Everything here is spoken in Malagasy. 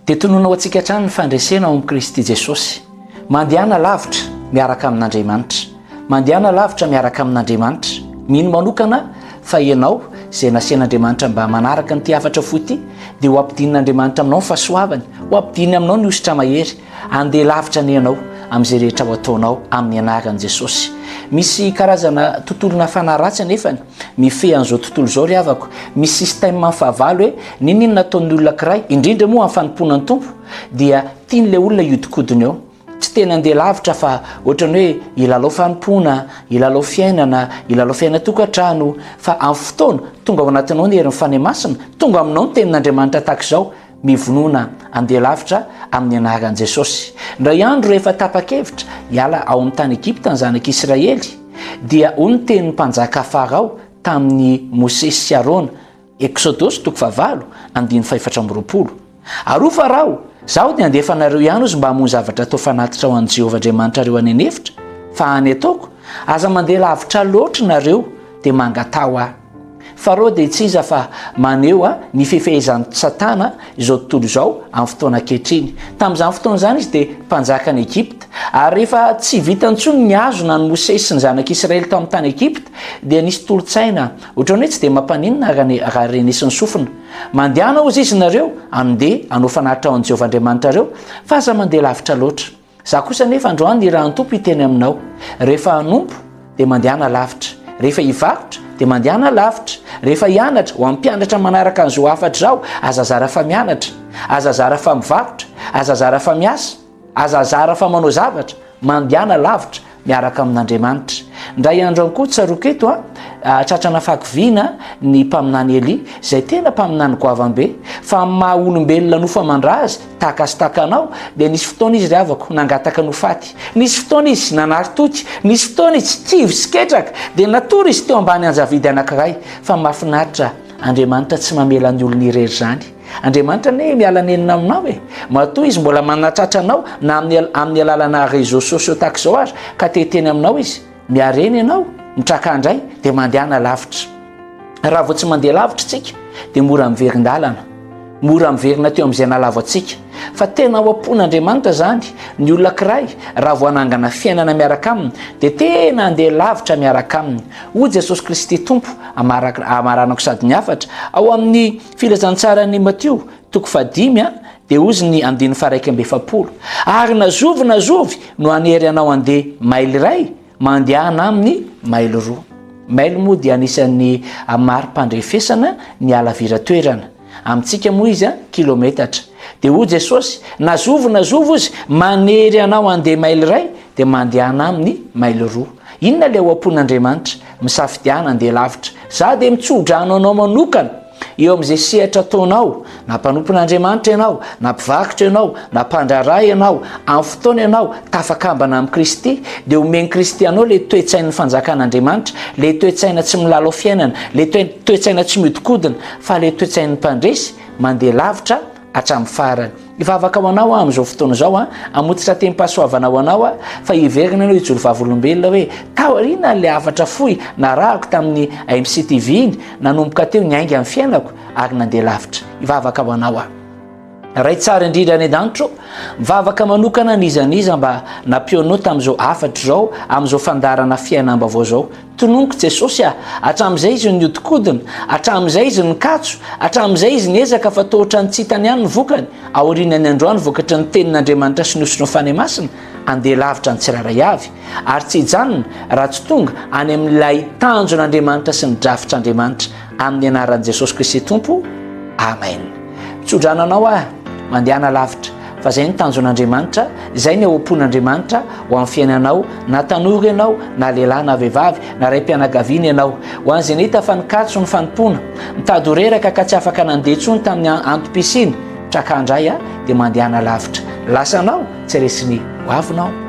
Dia tononina ho antsika hatrany ny fandresena ao amin'i Kristy Jesosy. Mandehana lavitra miaraka amin'Andriamanitra. Mandehana lavitra miaraka amin'Andriamanitra. Mino manokana fa ianao izay nasian'Andriamanitra mba manaraka an'ity hafatra fohy ity dia ho ampidinin'Andriamanitra aminao ny fahasoavany, ho ampidininy aminao ny hosotra mahery. Handeha lavitra anie ianao amin'izay rehetra ho ataonao amin'ny anaran'i Jesosy. Misy karazana tontolona fanahy ratsy anefany mifehy an'izao tontolo izao ry havako. Misy système amin'ny fahavalo hoe n'inon'inona ataon'ny olona ankiray, indrindra moa amin'ny fanompoana ny Tompo, dia tian'ilay olona hiodikodina eo. Tsy tena handeha lavitra fa ohatran'ny hoe hilalao fanompoana, hilalao fiainana, hilalao fiainan-tokantrano. Fa amin'ny fotoana tonga ao anatinao ny herin'ny Fanahy Masina, tonga aminao ny tenin'Andriamanitra tahaka izao, Mivonona handeha lavitra amin'ny anaran'i Jesosy. Indray andro rehefa tapa-kevitra hiala ao amin'ny tany Egypta ny zanak'Israely, dia hoy ny tenin'ny mpanjaka Farao tamin'i Mosesy sy Arona, Eksodosy toko fahavalo, andininy fahefatra amby 20, Ary hoy Farao, Izaho dia handefa anareo ihany hozy mba hamono zavatra atao fanatitra ho an'i Jehovah Andriamanitrareo any an'efitra, fa any ataoko, aza mandeha lavitra loatra nareo, dia mangataho ahy. Farao dia tsy iza fa maneho ny fifehezan'i Satana izao tontolo izao amin'ny fotoana ankehitriny. Tamin'izany fotoana izany izy dia mpanjakan'i Egypta. Ary rehefa tsy vitany intsony ny nihazona an'i Mosesy sy ny zanak'Israely tao amin'ny tany Egypta, dia nisy tolo-tsaina, ohatran'ny hoe tsy dia mampaninona raha renesin'ny sofina. Mandehana hozy izy nareo, handeha hanao fanatitra ho an'i Jehovah Andriamanitrareo, fa aza mandeha lavitra loatra. Za kosa anefa androany nirahan'ny Tompo hiteny aminao, rehefa hanompo dia mandehana lavitra, rehefa hivarotra dia mandehana lavitra, rehefa hianatra, ho ampianatra manaraka an'izao hafatra izao, aza zara fa mianatra, aza zara fa mivarotra, aza zara fa miasa, aza zara fa manao zavatra, mandehana lavitra miaraka amin'Andriamanitra. Indray andro any koa tsaroako eto an, tratrana fakiviana ny mpaminany Elia, izay tena mpaminany goavam-be, fa amin'ny maha olombelona nofo aman-dra azy, tahaka sy tahaka anao, dia nisy fotoana izy ry havako nangataka ny ho faty, nisy fotoana izy nanary toky, nisy fotoana izy kivy sy ketraka, dia natory izy teo ambany anjavidy anankiray, fa mahafinaritra, Andriamanitra tsy mamela ny olony irery izany. Andriamanitra anie miala nenina aminao e! Matoa izy mbola manatratra anao na amin'ny amin'ny alalana réseaux sociaux tahaka izao aza ka te hiteny aminao izy, miarena ianao, mitraka indray dia mandehana lavitra. Raha vao tsy mandeha lavitra isika dia mora miverin-dalana, mora miverina teo amin'izay nahalavo antsika. Fa tena ao am-pon'Andriamanitra izany, ny olona ankiray raha vao hanangana fiainana miaraka aminy dia tena handeha lavitra miaraka aminy. Hoy Jesosy Kristy Tompo, amaranako sady ny hafatra, ao amin'ny Filazantsaran'i Matio, toko fahadimy, dia hozy ny andininy faha-41, Ary na zovy na zovy no hanery anao handeha maily iray, mandehana aminy maily roa. Maily moa dia anisan'ny mari-pandrefesana ny halaviran-toerana. Amintsika moa izy kilometatra. Dia hoy Jesosy, na zovy na zovy hozy manery anao handeha maily iray, dia mandehana aminy maily roa. Inona ilay ao am-pon'Andriamanitra? Misafidiana handeha lavitra. Za dia mitso-drano anao manokana eo amin'izay sehatra ataonao, na mpanompon'Andriamanitra ianao, na mpivarotra ianao, na mpandraharaha ianao, amin'ny fotoana ianao tafakambana amin'i Kristy, dia omen'i Kristy anao ilay toe-tsain'ny fanjakan'Andriamanitra, ilay toe-tsaina tsy milalao fiainana, ilay toe-tsaina tsy mihodinkodina, fa ilay toe-tsain'ny mpandresy mandeha lavitra hatramin'ny farany. Hivavaka ho anao aho amin'izao fotoana izao an, hamototra tenim-pahasoavana ho anao aho, fa hiverina ianao hijoro vavolombelona hoe taorian'ilay hafatra fohy narahako tamin'ny MCTV iny, nanomboka teo niainga ny fiainako ary nandeha lavitra. Hivavaka ho anao aho. Ray tsara indrindra any an-danitra ô, mivavaka manokana n'iza n'iza mba nampihaonao tamin'izao hafatra izao, amin'izao fandaharana fiainam-baovao izao. Tononiko Jesosy ah! Hatramin'izay izy niodikodina, hatramin'izay izy nikatso, hatramin'izay izy niezaka fa toa ohatran'ny tsy hitany ihany ny vokany, aorian'ny androany vokatry ny tenin'Andriamanitra sy ny hosotry ny Fanahy Masina, handeha lavitra ny tsirairay avy, ary tsy hijanona raha tsy tonga any amin'ilay tanjon'Andriamanitra sy ny drafitr'Andriamanitra, amin'ny anaran'i Jesosy Kristy Tompo, Amen. Mitsodrano anao aho, mandehana lavitra, fa izay ny tanjon'Andriamanitra, izay ny ao am-pon'Andriamanitra ho amin'ny fiainanao, na tanora ianao, na lehilahy na vehivavy, na raim-pianakaviana ianao. Ho an'izay nahita fa nikatso ny fanompoana, mitady ho reraka ka tsy afaka nandeha intsony tamin'ny antom-pisiany, traka indray dia mandehana lavitra. Lasanao, tsy resin'ny hoavinao.